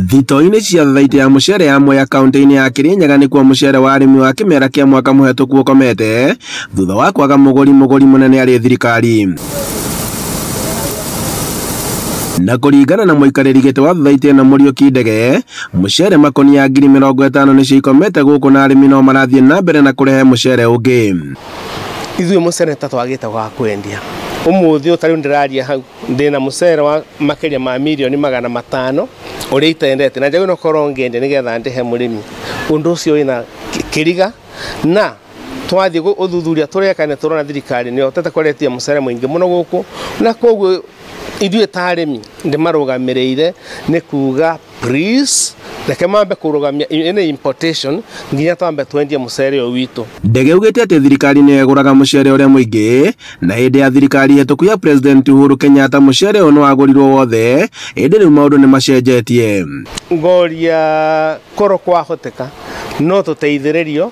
Thitoo-inĩ cia thithaitĩ ya mũcere ya Mwea kaunti-inĩ ya Kirinyaga nĩkuo mũcere wa arĩmi wa kĩmera kĩa mwaka mũhetũku ũkomete thutha wa kwaga mũgũri mũnene arĩ thirikari. Na kũringana na mũikarĩri gĩtĩ wa thithaitĩ ĩno Mũriũki Ndege, mũcere makũnia 50,000 nĩcio ikomete gũkũ na arĩmi no marathiĩ na mbere na kũrehe mũcere ũngĩ. Ithuĩ mũcere ta twagĩte wa kwendia ũmũthĩ ũtarĩ ndĩraria hau ndĩna mũcere wa makĩria ma 500,000,000 ũrĩa itendete na njagĩrĩirwo gũkorwo ngĩendia nĩgetha ndĩhe mũrĩmi. Ũndũ ũcio wĩna kĩriga na twathiĩ ũthuthuria tũreka nĩ tũrona thirikari nĩ ĩhotete kũretia mũcere mũingĩ mũno gũkũ, na koguo ithuĩ ta arĩmi ndĩmarũgamĩrĩire nĩ kuga please reke mambe kũrũgamia any importation nginya twambe twendie mũcere ũyũ witũ. Ndege augĩte atĩ thirikari nĩyo ĩgũraga mũcere ũrĩa mũingĩ, na hĩndĩ ya thirikari hĩtũku ya President Uhuru Kenyatta mũcere ũyũ nĩwagũrirwo wothe, ĩndĩ rĩu maũndũ nĩmacenjetie. Ngoria korwo kwahoteka no tũteithĩrĩrio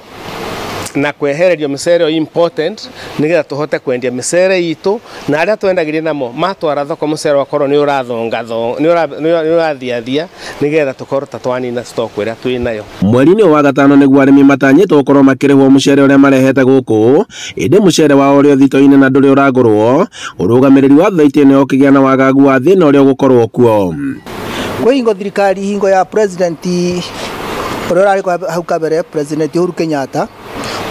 na kwehererio mĩcere ĩyo important nĩgetha tũhote kwendia mĩcere itũ, na arĩa twendagĩria namo matwara thoko mũcere wakorwo nĩ ũrathonga nĩ ũrathiathia nĩgetha tũkorwo ta twanina stock ĩrĩa twĩ nayo. Mweri-inĩ wa gatano nĩguo arĩmi matanyĩtwo gũkorwo makĩrĩhwo mũcere ũrĩa marehete gũkũ, ĩndĩ mũcere wao ũrĩ o thitoo-inĩ na ndũrĩ ũragũrwo. Ũrũgamĩrĩri wa thithaitĩ ĩno ũkĩgĩa na wagagu wa thĩna ũrĩa ũgũkorwo kuo. Kwĩ hingo thirikari hingo ya president ũrĩa ũrarĩ hau kabere President Uhuru Kenyatta,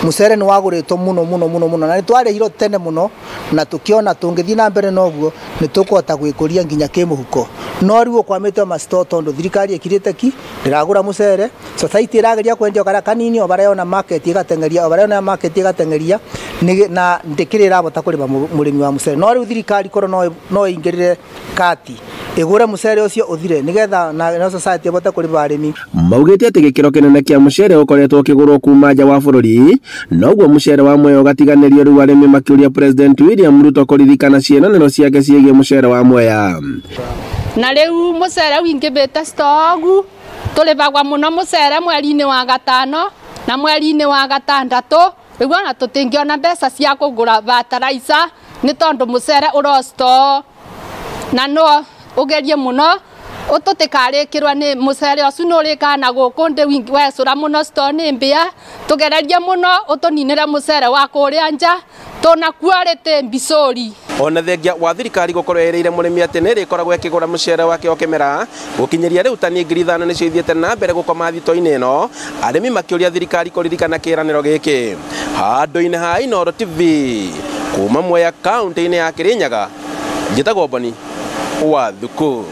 mũcere nĩ wagũrĩtwo mũno mũno mũno mũno na nĩ twarĩhirwo tene mũno, na tũkĩona tũngĩthiĩ na mbere noguo nĩ tũkũhota gwĩkũria nginya kĩmũhuko. No rĩu ũkwamĩte ma store tondũ thirikari ĩkirĩte ki ndĩragũra mũcere, society ĩrageria kwendia o karĩa kanini o barĩa yona market ĩgateng'eria, o barĩa yona market ĩgateng'eria, na ndĩkĩrĩ ĩrahota kũrĩma mũrĩmi wa mũcere. No rĩu thirikari korwo no ĩingĩrĩre kati ĩgũre mũcere ũcio ũthire nĩgetha na society ĩhote kũrĩma arĩmi. Maugĩte atĩ gĩkĩro kĩnene kĩa mũcere ũkoretwo ũkĩgũrwo kuma nja wa bũrũri, noguo mũcere wa Mwea ũgatiganĩrio rĩu arĩmi makĩũria President William Ruto kũririkana ciĩranĩro ciake ciĩgiĩ mũcere wa Mwea. Na rĩu mũcere ũingĩhĩte stogu, tũrĩhagwa mũno mũcere mweri-inĩ wa gatano na mweri-inĩ wa gatandatũ, rĩu ona tũtingĩona mbeca cia kũgũra bataraitha nĩ tondũ mũcere ũro store, na no ũgerie mũno ũtũtikarĩkĩrwo nĩ mũcere ũcio nĩ ũrĩkaga na gũkũ ndĩ wecũra mũno store nĩ mbĩa, tũgererie mũno ũtũninĩre mũcere wa kũrĩa nja tũna quality mbicũri. Ona thengia wa thirikari gũkorwo ĩrĩire mũrĩmi atĩ nĩ ĩrĩkoragwo ĩkĩgũra mũcere wake o kĩmera, gũkinyĩria rĩu tani 5,000 nĩcio ithiĩte na mbere gũkoma thitoo-inĩ ĩno, arĩmi makĩũria thirikari kũririkana kĩĩranĩro gĩkĩ. Handũ-inĩ ha Inooro TV kuma Mwea kaunti-inĩ ya Kirinyaga, njĩtagwo Boni wa Thuku.